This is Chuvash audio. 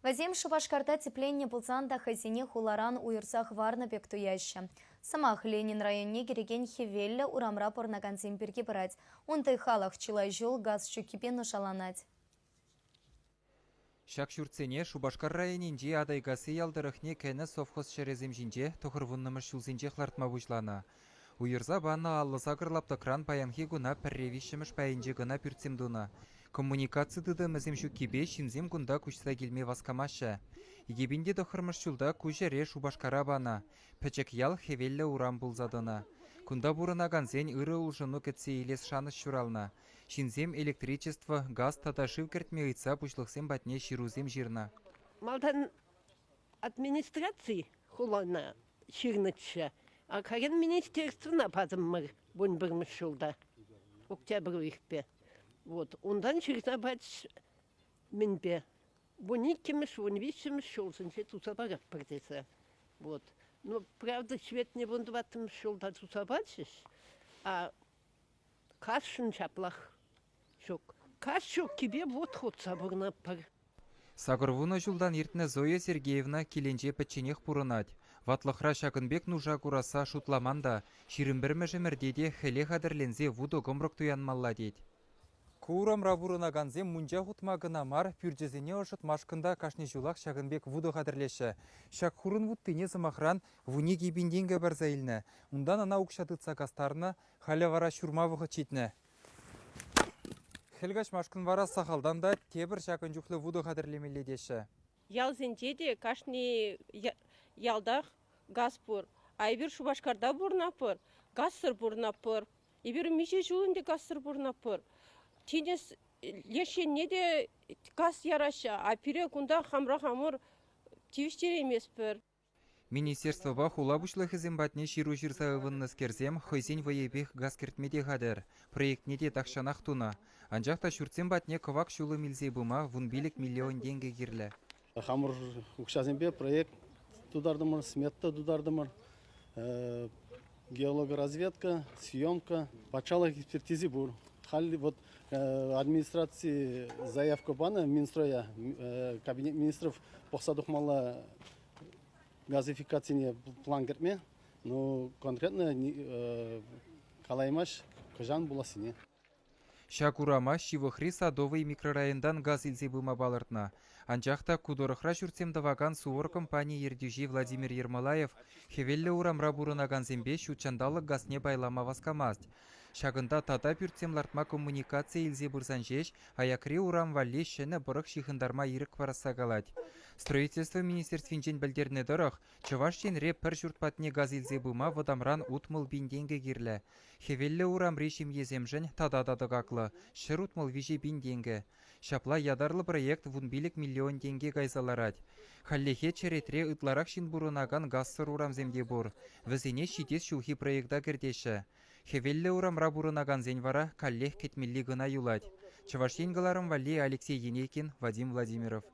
Вӗсем Шупашкарта тӗпленнӗ пулсан та хӑйсене хуларан уйӑрса хӑварнӑ пек туяҫҫӗ. Сӑмах Ленин районне кӗрекен Хӗвеллӗ урамра пурӑнакансем пирки пырать. Унти халӑх чылай ҫул газ ҫуккипе нушаланать. Ҫак ҫуртсене Шупашкар районӗнчи Атайкасси ял тӑрӑхне кӗнӗ совхоз ҫӗрӗсем ҫинче тӑхӑрвуннӑмӗш ҫулсенчех лартма пуҫланӑ. Уйӑрса панӑ 58 лаптӑкран паянхи куна пӗрре виҫҫӗмӗш пайӗнче кӑна пӳртсем тунӑ. Коммуникаци тытӑмӗсем ҫуккипе ҫынсем кунта куҫса килме васкамаҫҫӗ. 2009 ҫулта ку ҫӗре Шупашкара панӑ. Пӗчӗк ял Хӗвеллӗ урам пулса тӑнӑ. Кунта пурӑнакансен ырӑ улшӑну кӗтсе илес шанӑҫ ҫуралнӑ. Ҫынсем электричество, газ тата шыв кӗртме ыйтса пуҫлӑхсем патне ҫырусем ҫырнӑ. Малтан администраци хулана ҫырнӑччӗ, а кайран министерствӑна патӑмӑр 11-мӗш ҫулта, октябрь уйӑхпе. Вот, унтан ҫырса пачӗҫ мӗнпе. 12-мӗш, 13-мӗш ҫулсенче туса паратпӑр тесе. Вот. Ну, правда, светне 14-мӗш ҫулта туса пачӗҫ, а Касшӑн ҫаплах ҫук. Кас ҫуккипе вут хутса пурӑнатпӑр. 80 ҫултан иртнӗ Зоя Сергеевна килӗнче пӗчченех пурӑнать. Ватлӑхра ҫакӑн пек нуша курасса шутламан та, 21-мӗш ӗмӗрте те хӗле хатӗрленсе вутӑ-кӑмрӑк туянмалла тет. Ку урамра пурӑнакансем мунча хутма кӑна мар, пӳрчӗсене ӑшӑтмашкӑн та кашни ҫулах ҫакӑн пек вутӑ хатӗрлеҫҫӗ. Ҫак хурӑн вуттине, сӑмахран, 12 000 тенкӗ парса илнӗ. Унтан ӑна укҫа тытса кастарнӑ, Халӗ вара ҫурма вӑхӑт ҫитнӗ. Хӗл каҫмашкӑн вара сахалтан та тепӗр ҫакӑн чухлӗ вутӑ хатӗрлемелле теҫҫӗ. Ялсенче те кашни ялтах газ пур. А эпир Шупашкарта пурӑнатпӑр, газсӑр пурӑнатпӑр. Эпир миҫе ҫул ӗнтӗ газсӑр пурӑнатпӑр. Тинӗс леш енне те газ яраҫҫӗ, а пире кунта хамӑра хамӑр тивӗҫтерейместпӗр. Министерствӑпа хула пуҫлӑхӗсем патне ҫыру ҫырса ывӑннӑскерсем хӑйсен вӑйӗпех газ кӗртме те хатӗр, проектне те тахҫанах тунӑ. Анчах та ҫуртсем патне кӑвак ҫулӑм илсе пыма 15 миллион тенкӗ кирлӗ. Хамӑр укҫасемпе проект тутартӑмӑр, смета тутартӑмӑр. Геологоразведка, съемка, патшалӑх экспертизи пур. Халь вот администраци заявка панӑ Минстроя, кабинет министров пӑхса тухмалла газификацине план кӗртме. Ну, конкретно калаймасть хӑҫан пулассине. Ҫак урама ҫывӑхри Садовый микрорайонтан газ илсе пыма палӑртнӑ. Анчах та ку тӑрӑхра ҫуртсем тӑвакан Сувар компани ертӳҫи Владимир Ермолаев Хӗвеллӗ урамра пурӑнакансемпе ҫут ҫанталӑк газне пайлама васкамасть. Ҫакӑнта тата пӳртсем лартма коммуникаци илсе пырсан ҫеҫ аякри урам валли ҫӗнӗ пӑрӑх ҫыхӑнтарма ирӗк парасса калать. Строительство министерствинчен пӗлтернӗ тӑрӑх, Чӑваш Енре пӗр ҫурт патне газ илсе пыма вӑтамран 60 000 тенкӗ кирлӗ. Хӗвеллӗ урамри ҫемьесемшӗн тата та тӑкаклӑ – 163 000 тенкӗ. Ҫапла ятарлӑ проект 15 миллион тенке кайса ларать. Хальлӗхе черетре ытларах ҫын пурӑнакан газсӑр урамсем те пур. Вӗсене ҫитес ҫулхи проекта кӗртеҫҫӗ. Хӗвеллӗ урамра пурӑнакансен вара каллех кӗтмелли кӑна юлать. Чӑваш Ен кӑларӑм валли Алексей Енейкин, Вадим Владимиров.